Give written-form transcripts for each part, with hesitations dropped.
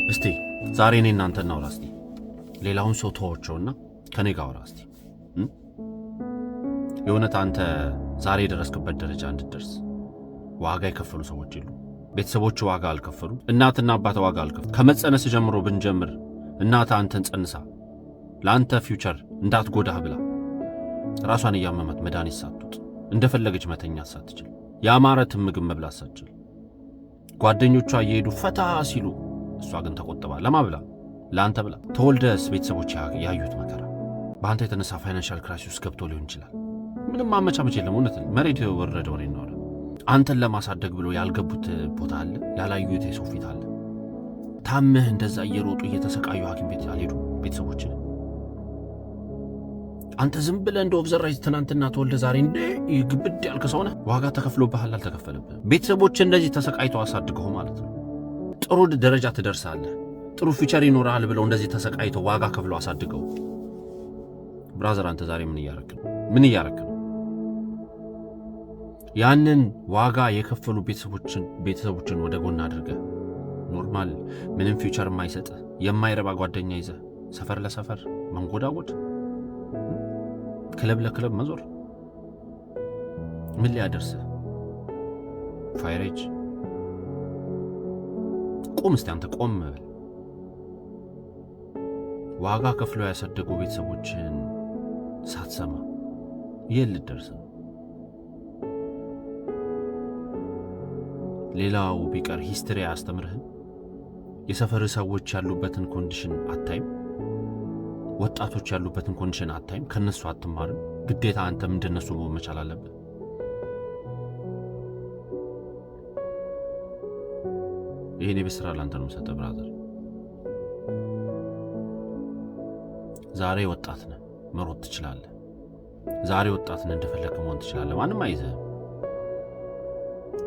እስቲ ዛሬ እኔና አንተ እናውራ እስቲ። ሌላውን ሰው ተዋቸውና ከኔ ጋር አውራ እስቲ። የእውነት አንተ ዛሬ የደረስክበት ደረጃ እንድትደርስ ዋጋ የከፈሉ ሰዎች የሉ? ቤተሰቦች ዋጋ አልከፈሉ? እናትና አባት ዋጋ አልከፈሉ? ከመጸነስ ጀምሮ ብንጀምር፣ እናት አንተን ጸንሳ ለአንተ future እንዳትጎዳህ ብላ ራሷን እያመማት መድኃኒት ሳትውጥ፣ እንደፈለገች መተኛት ሳትችል፣ ያማራትን ምግብ መብላት ሳትችል፣ ጓደኞቿ እየሄዱ ፈታ ሲሉ እሷ ግን ተቆጥባ ለማ ብላ? ለአንተ ብላ። ተወልደስ ቤተሰቦች ያዩት መከራ፣ በአንተ የተነሳ financial crisis ውስጥ ገብቶ ሊሆን ይችላል። ምንም ማመቻመች የለም። እውነት መሬት የወረደ ወሬ እናወራ። አንተን ለማሳደግ ብሎ ያልገቡት ቦታ አለ? ያላዩት የሰው ፊት አለ? ታመህ እንደዛ እየሮጡ እየተሰቃዩ ሐኪም ቤት አልሄዱ ቤተሰቦች? አንተ ዝም ብለህ እንደ ወፍ ዘራሽ ትናንትና ተወልደ ዛሬ እንደ ግብድ ያልክ ሰው ነህ። ዋጋ ተከፍሎብሃል፣ አልተከፈለብህም። ቤተሰቦች እንደዚህ ተሰቃይተው አሳድገው ማለት ነው። ጥሩ ደረጃ ትደርሳለህ፣ ጥሩ future ይኖርሃል ብለው እንደዚህ ተሰቃይተው ዋጋ ከፍለው አሳድገው። Brother፣ አንተ ዛሬ ምን እያረክ ነው? ምን እያረክ ነው? ያንን ዋጋ የከፈሉ ቤተሰቦችን ወደ ጎን አድርገህ normal ምንም future የማይሰጥህ የማይረባ ጓደኛ ይዘህ ሰፈር ለሰፈር መንጎዳጎድ፣ ክለብ ለክለብ መዞር ምን ሊያደርስህ? ፋይሬጅ ቁም እስቲ፣ አንተ ቆም በል። ዋጋ ከፍለው ያሳደጉ ቤተሰቦችን ሳትሰማ የት ልትደርስ ነው? ሌላው ቢቀር history አያስተምርህም? የሰፈር ሰዎች ያሉበትን condition አታይም? ወጣቶች ያሉበትን condition አታይም? ከነሱ አትማርም? ግዴታ አንተም እንደነሱ መሆን መቻል አለብህ? ይህን የቤት ስራ ለአንተ ነው የምሰጠህ brother። ዛሬ ወጣት ነህ፣ መሮጥ ትችላለህ። ዛሬ ወጣት ነህ፣ እንደፈለግክ መሆን ትችላለህ። ማንም አይዝህም።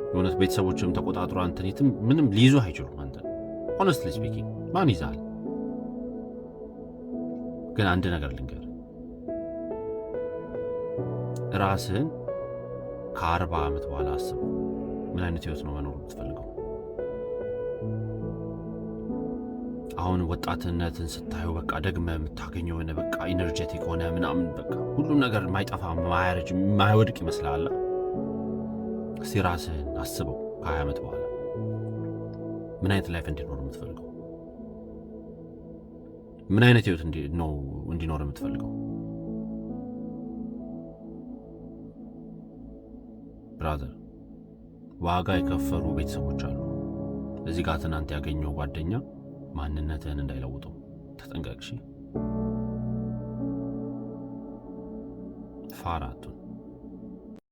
የእውነት ቤተሰቦችም ተቆጣጥሮ አንተን የትም ምንም ሊይዙህ አይችሉም። አንተን honestly speaking ማን ይዛል? ግን አንድ ነገር ልንገር፣ ራስህን ከ40 ዓመት በኋላ አስበው። ምን አይነት ህይወት ነው መኖር የምትፈልገው? አሁን ወጣትነትን ስታየው በቃ ደግመህ የምታገኘው የሆነ በቃ energetic ሆነ ምናምን በቃ ሁሉም ነገር የማይጠፋ፣ የማያረጅ፣ የማይወድቅ ይመስልሃል። እስቲ ራስህን አስበው፣ ከ20 ዓመት በኋላ ምን አይነት life እንዲኖር የምትፈልገው? ምን አይነት ህይወት ነው እንዲኖር የምትፈልገው? Brother፣ ዋጋ የከፈሉ ቤተሰቦች አሉ። እዚህ ጋር ትናንት ያገኘው ጓደኛ ማንነትህን እንዳይለውጠው ተጠንቀቅ። እሺ፣ ፋራ አትሁን።